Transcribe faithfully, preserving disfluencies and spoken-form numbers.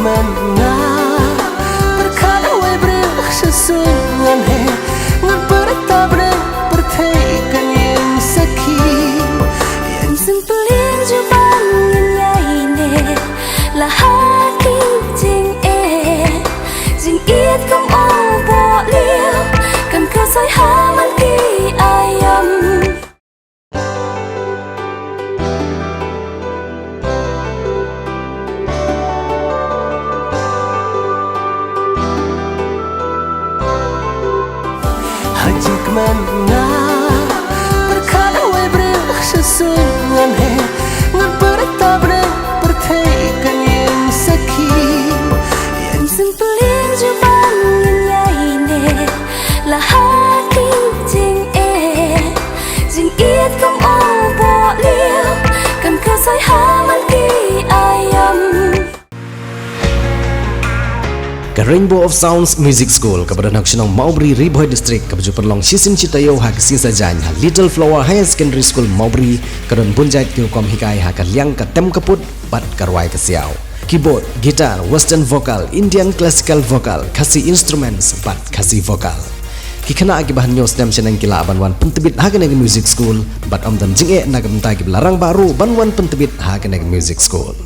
Nga pyrkhat ha wei briew sha suiñ ngan heh, ngan pyrta bneng pyrthei kan ïeng sakhi. Ïa jingpyllun jubab ngin ïai neh la ha ki jingeh, jingïeit kum u boh lieh kan kha soi ha man ki aiom. Ha jingkmen nga pyrkhat ha wei briew sha suiñ ngan heh, ngan pyrta bneng pyrthei kan ïeng sakhi. Ïa jingpyllun jubab ngin ïai neh la ha ki jingeh, jingïeit kum u boh lieh kan kha soi ha man ki aiom. Ka Rainbow of Sounds Music School kaba don ha ka shnong Mawbri, Ri Bhoi District, kaba ju pynlong shisien shi taïew ha ka sngi Saitjaiñ ha Little Flower Higher Secondary School Mawbri, ka don bun jait ki rukom hikai ha ka liang ka tem ka put bad ka rwai ka siaw, keyboard, guitar, western vocal, Indian classical vocal, Khasi instruments bad Khasi vocal. Ki khynnah kiba hynñiew snem shaneng ki lah ban wan pyntbit ha kane ka music school bad ym don jingeh na ka bynta kiba la rangbah ruh ban wan pyntbit ha kane ka music school.